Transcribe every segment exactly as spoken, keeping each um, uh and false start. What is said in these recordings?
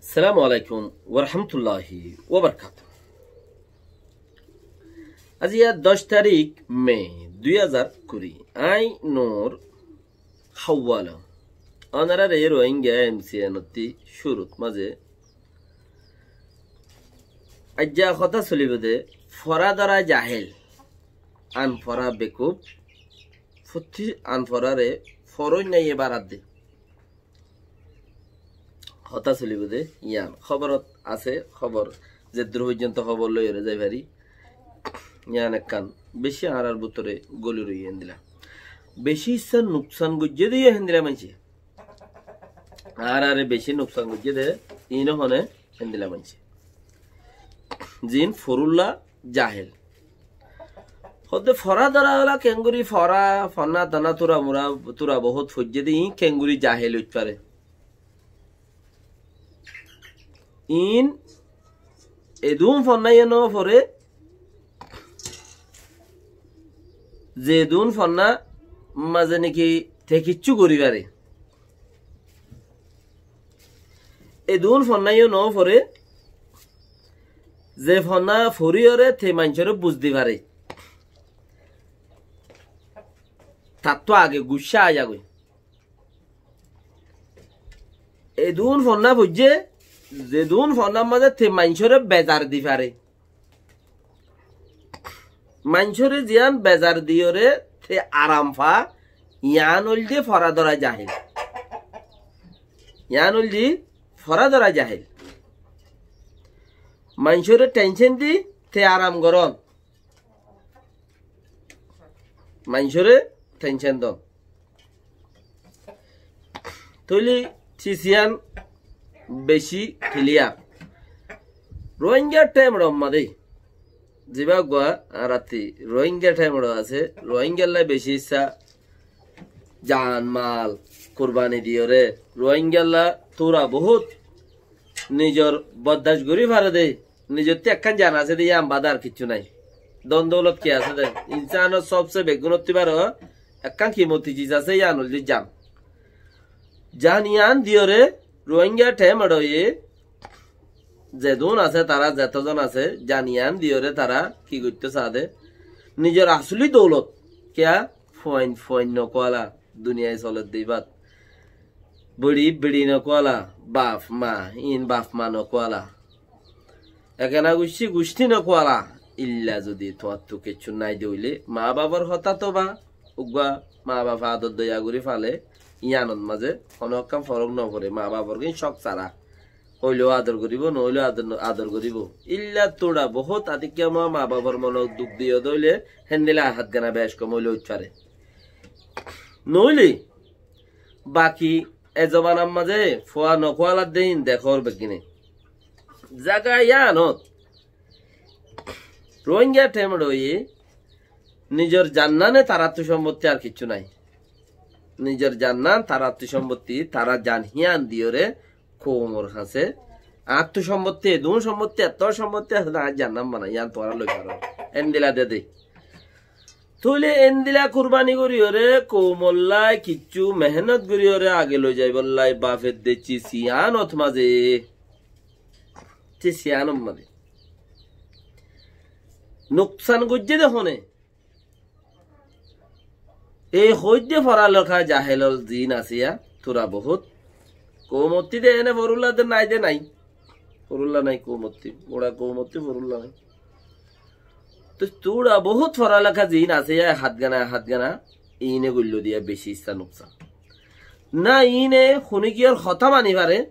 Assalamu alaikum warahmatulláhi wabarakátuhu. Aijja doc tarík me dui házar kuri. Añí Nur Hawala. Ónorare Rohingya M C N ottú cúrut mazé aijja hotá solibóu de fora dóra jahil. Anfora bekuf, fottí anforare foróin naiye barat de. Hotá solibóu de yián. Hóborot asé, hóbor, zeddúr foijjonto hóbor loiyóre zai fari. Yián ekkán beci añárar bútore góli roiyé héndilla. Beci issá nuksan goijjé de yó héndilla maincé. Añárare beci nuksan goijjé de, iín hone héndilla maincé. Ziín forúlla jahil. Hódde fora dóra óla kengori fora, fonna tana tura mura, tura bohút foijjé de, iín kengori jahil óit fare. Iín edún fonna yó no fore, zedún fonna mazé niki te kiccú gori fare. Edún fonna yó no fore, ze fonna foriyóre te maincóre buz di fare. Tattú age guccá aiyagoi. Edún fonna foijjé, zedún fonna mazé te maincóre bezar di fare. Maincóre ziyán bezar diyóre te aram fa, yián óilde fora dóra jahil. Yián óilde fora dóra jahil. Maincóre thencén di te aram gorón. Maincóre thencén don. Tóile cis yián beci kiliyar. Rohingya thaimor mazé, zibá gua añárattú Rohingya thaimor asé, Rohingyalla beci issá jan mal kurbani diyóre, Rohingyalla tura bohút nizor boddac gori fare de, nizottú ekkán jan asé de, yián bade ar kiccú nai. Don doulot ki asé de, insánor sobse beggúnottú baro ekkán kimoti cis asé, yián óilde jan. Jan yián diyóre Rohingya thaimor ye zedún asé, tara zetozon asé, jan yián diyóre tara ki goittó saá de, nizor asuli doulot, kiya, fuain fuain no kuala, duniyai soler de ibát. Buri buri no kuala, baf ma, iín baf ma no kuala. Ekena guccí guccí no kuala, illa zodi tuáñttu kiccú nai de óile, ma bafor hotá to ba, uggúa ma baf ador doya gori fale, yiánot mazé hono ekkán forok no fore, ma bafor gín cók sara. Óileó ador goribó, no óileó ador no, ador goribó. Illa tura bohút atikká ma, ma bafor mono duk diyó de óile, héndilla hátgana bec kom óile óit fare. No óile, baki e zobanar mazé fua no kualar de iín dekór beggíne. Zaga yiánot Rohingya thaimor ye nizor jan nane tarattú sombotti ar kiccú nai. Nizor jan nan tarattú sombotti, tara jan yián diyóre koumor hañsé. Añáttu sombotti, edún sombotti, etó sombotti asé de, añár jan nan bana, yián tuáñra loi faro. Héndilla de de. Tóile héndilla kurbani goriyóre, koumolla kiccú mehénnot goriyóre age loi zaibolla bafe de cis yiánot mazé, cis yiánot mazé nuksan goijjé de hone. Ei hoóidde foraleká jahel ol ziín asé yá, tura bohút. Koumottí de ene forúlla de nai de nai. Forúlla nai koumottí. Gura koumottí forúlla nai. Toi tura bohút foraleká ziín asé yá, e hátgana, e hátgana. Iíne goilló diya beci issá nuksan. Na iíne hunikiyór hotá mani fare.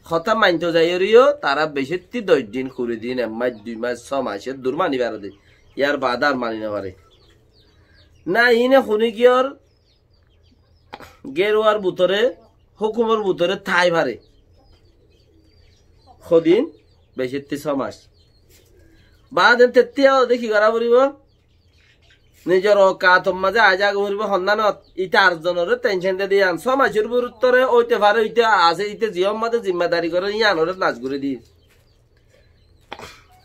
Hotá mainto zaiyóre yó, tara becótti doc din, kuri din, ek mac, dui mac, só mac, eddur mani fare de. Yar baade ar mani no fare. Na, iíne hunikiyór geruwar bútore, hókumor bútore tái fare. Hodin, becótti só mac. Baade tettí yó de ki gora foribó? Nizor oukator mazé aái zagói foribó, honnánot, ite ar zonoré tension de de yián. Só macor bútore óite fare, ite asé, ite ziyán mazé zimmadari goré, yiánoré nas gorí di.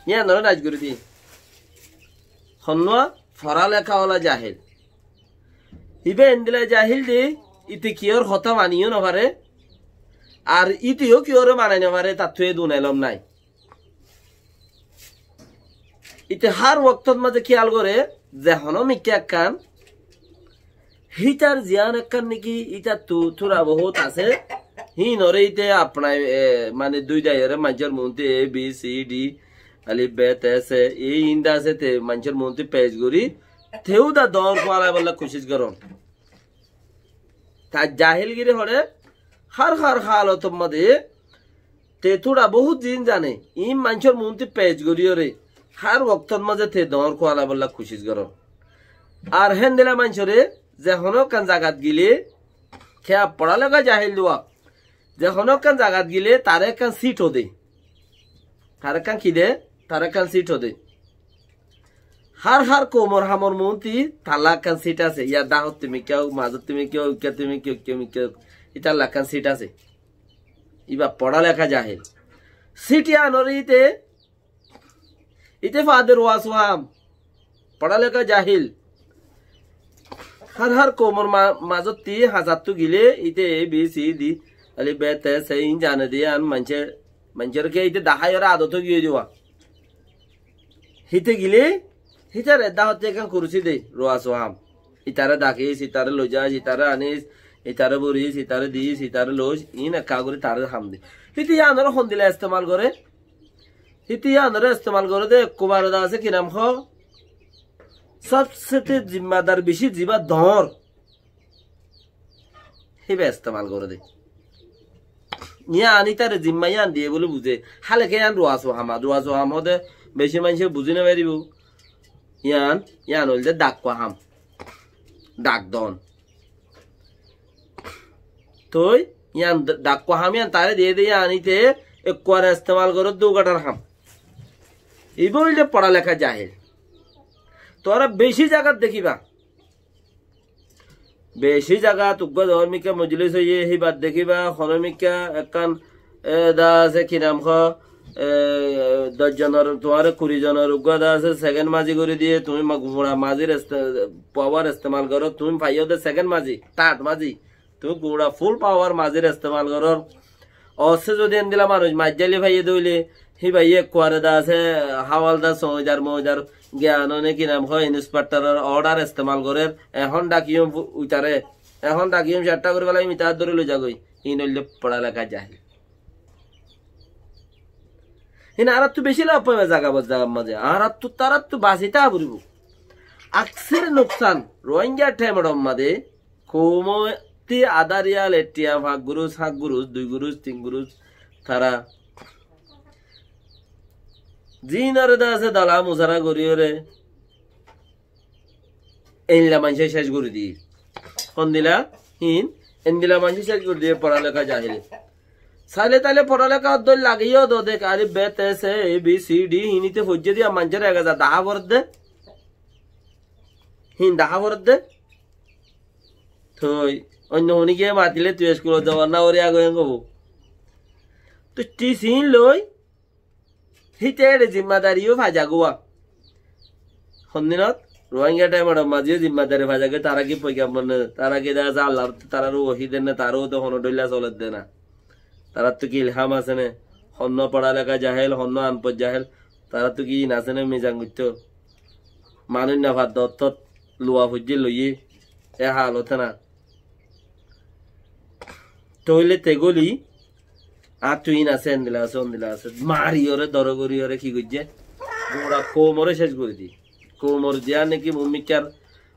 Yiánoré nas gorí di. Honnúa foraleká ola jahil. Ibá endilla jahil de, ite kiyór hotá mani yó no fare. Ar íte yó kiyóre manai nofaré, tattú e dun elóm nái. Íte hár woktót mazé kíyal goré, ze honó mikká ekkán hítar ziyán ekkán néki ítattú túra bohút asé, híinoré íte apnai, e, mane dui daiyoré maincór muúntu A, B, C, D, alif, be, te, se, ei hín de asé, te maincór muúntu pec gorí, teú dá doóñr kuwalaibólla kucíc gorón. Tar jahílgiri hoçé, hár hár hálotor mazé te túra bohút zin zane, iín maincór muúntu pec goríyoré, hár woktót mazé te doóñr kuwalaibólla kucíc gorón. Ar héndila maincóre ze honó ekkán zagat gile, kiyá foráleká jahíl duwa, ze honó ekkán zagat gile, taré ekkán sít ó de. Taré ekkán ki de? Taré ekkán sít ó de. Hár hár koumor hamor muúntu talla ekkán sít asé. Yá dahóttu mikká ók, mazóttu mikká ók, ikkátu mikká ók, ikká mikká ók. Ítalla ekkán sít asé. Íba foráleká jahíl. Sít yíanoré íte, íte fade ruwa suham. Foráleká jahíl. Hár hár koumor ma-, mazóttu hañsattú gile, íte A, B, C, D, alif, be, te, se, iín zane de yían maincé, maincóre kiyá íte daháiyoré adot ói giyói de wa. Híte gile, hítare dahóttu ekkán kurusí de, ruwa suham. Itaré dakís, itaré loizais, itaré anís, itaré borís, itaré diís, itaré loís, iín ekká gorí taré ham de. Híte yíanoré hondila estemal goré? Híte yíanoré estemal goré de, ekkubar de asé ki nam hoó? Sobsete zimmadar bicí zibá doóñr. Híba estemal goré de. Yían ítare zimma yían diyé bóli buzé. Háleké yían ruwa suham, ruwa suham hoó de bicí maincé buzí nofaribóu. Yían, yían óilde dakkua ham. Dak don. Toi, yían d-, dakkua ham yían taré diyé de yían íte ekkuare estemal goré dóugathar ham. Íba óilde foráleká jahíl. Tuáñra bicí zagat dekíba. Bicí zagat uggúa doóñr mikká mojolís óiye, híbat dekíba, honó mikká ekkán, e, de asé ki nam hoó, e, doc zonor, tuáñre kuri zonor uggúa de asé sekén mazi gorí diyé, tuñí ma-, guñça mazir este-, pawar estemal goró, tuñí faiyó de sekén mazi, tat mazi. Tuñí guñça ful pawar mazir estemal gorór. Ossé zodi endila manúic maijjá loi faiyé de óile, híba yí ekkuare de asé, hawaldar, soñidar, moidar, giyan one ki nam hoó, inspektoror odar estemal gorér, ehón dhakiyum fu-, uitaré, ehón dhakiyum ceththa gorí felaiyum, ita dóri loi zagói. Iín óilde foráleká jahíl. Iín añárattú bicí lof faiba zaga bot zagar mazé. Añárattú, tarattú basitá foribóu. Aksir nuksan, Rohingya thaimor mazé, koumottí adá riyal, ek tiya, fañs gurus, hát gurus, dui gurus, tin gurus, tara. Zinoré de asé dala musara goríyoré, endila maincé céc gorí diyé. Hondila, hín, endila maincé céc gorí diyé, foráleká jahíle. Saile taile foráleká dóilla lagiyó de dek, alif, be, te, se, A, B, C, D, hín íte foijjé de yían maincóre ek haza dahá foredde. Hín dahá foredde. Toi, oinno honí giyé matile tui eskulot zabar ná óre agoiyé hoibó. Toi, tis hín loi, híte ére zimmadari yó faijagói. Hondinot, Rohingya thaimor mazé yó zimmadari faijagói, tara ki foigambor né, tara ki de asé Allar, tarare wohi der né, tara ó to honó dhoilla soler de na. Tarattú ki ilham asé né, honnúa foráleká jahíl, honnúa anfod jahíl, tarattú ki iín asé né mizan goittó. Manúic nafadde ottót luwa foijjé loiyé, e halote na. Tóile tególi, añáttu iín asé, endila asé, ondila asé. Mariyóre, dóro goríyoré ki goijjé? Gura koumoré céc gorí diyé. Koumor ziyán niki muúmikar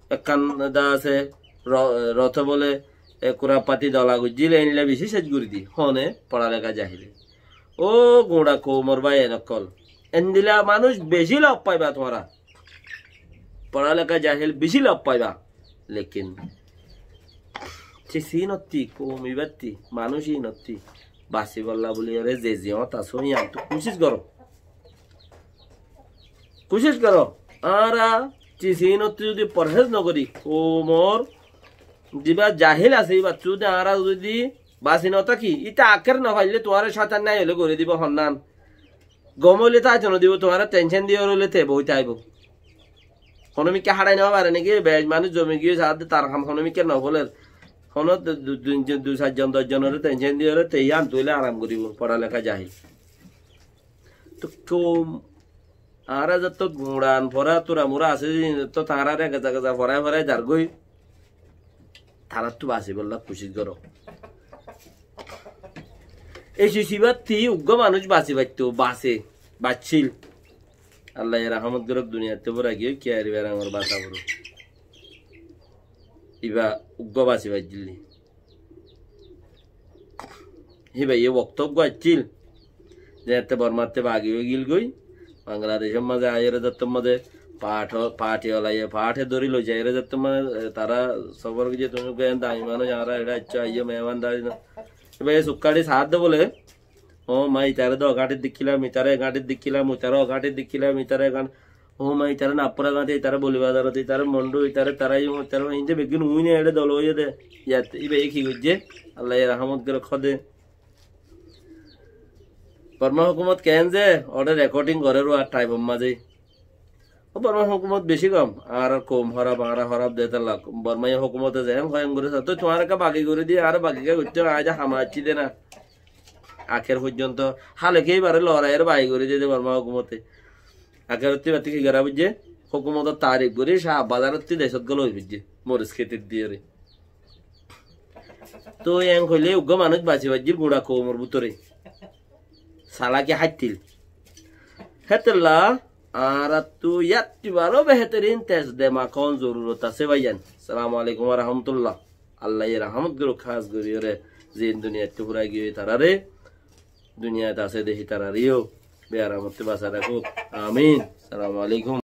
ekkán de asé, ro-, roto bóle, e, kurapati dola goijjíl, endila bicí céc gorí diyé. Hone, foráleká jahíle. Ó gura koumor bái en ókkol. Endila manúic bicí lof faiba tuáñra. Foráleká jahíl bicí lof faiba. Lekin, tis hínottí, koum ibáttí, manúic hínottí, basibolla buli ore ze ziyót asó, yíanttú kucíc goró. Kucíc goró. Añára tis hínottú zudi forhéz nogorí, koumor zibá jahíl asé, íbattú zudi añára zudi basi notáki, íte akér nofaillé tuáñre cóitan nái óile gorí dibó honnán. Gom óile táito nodibó, tuáñre tencén diyóre óile te boói táibo. Honómikká háçai nofare niki, bec manúic zomi giyói, saádde tar ham honómikká nofolér. Hono du-, du-, duinzon, dui sairjon, doc zonoré tension diyóre, te yían tuile aram goríbo, fora leká zahil. Tóu koum, añára zeto guñçan fora tura mura asé, zeto tañáráre geza geza forai forai zargói, taráttu basibolla kucíc goró. Ei sisibátti uggúa manúic basi faittóu, base, baccíl. Allaye rahámot gorók, duniyaittú fúrai giyói, kiyari berangor basa foro. Ibá uggúa basi faijjíl. Híba ye woktó uggúa aiccíl. Zeéñtte Bormátte bagi ói gilgói. Bangladecór mazé aiyóre zettór mazé path, pathi olaye, pathe dóri loi zaiyóre zettór mazé, e, tará sóbor goijjé, tuñí uggúa en dami manúic, añára eçé aiccó, aiyó meheman dari no. Ibá ye sukkáçi saádde bóle, ó ma, itaré dé ó gañthir dikkílam, itaré e gañthir dikkílam, itaré ó gañthir dikkílam, itaré e gañthir. Ó ma, itaré Nappura gañthir, itaré Boli Bazarot, itaré Mondu, itaré Taraiyum, itaré inde beggín uine eçé dol óiye dé. Yat, ibáye ki goijjé? Allaye rahámot gorók hode. Borma hókumot keén ze, óre rekoding gorér uar thaimor mazé. Ó Borma hókumot bicí gom, añárar koum hóraf, añára hóraf de tálla. Borma hókumote zeén hoó en gorí sá, toi tuáñre ekká bagi gorí di, añáre bagi ekká goittó, añí de ham aiccí de na. Akér foijjonto, hále ki ibáre lorai ore bagi gorí di de Borma hókumote. Akérottí ibáttu ki gorá foijjé? Hókumotor tarif gorí, Cáh Bazarottí decót gólai foijjé, moris kétir diyóre. Toi en hoilé uggúa manúic basi faijjíl guñça koumor bútore. Salaki háittil. Hétolla añárattú yáttu baró behétorin tez demak óon zorurot asé báiyain. Assalamu alaikum wa rahmatullah. Allaye rahámot gorók hás goríyore, ziín duniyaittú fúrai giyói taráre, duniyait asé dé hítararé yó biyaramottú basai rakók. Amin. Assalamu alaikum.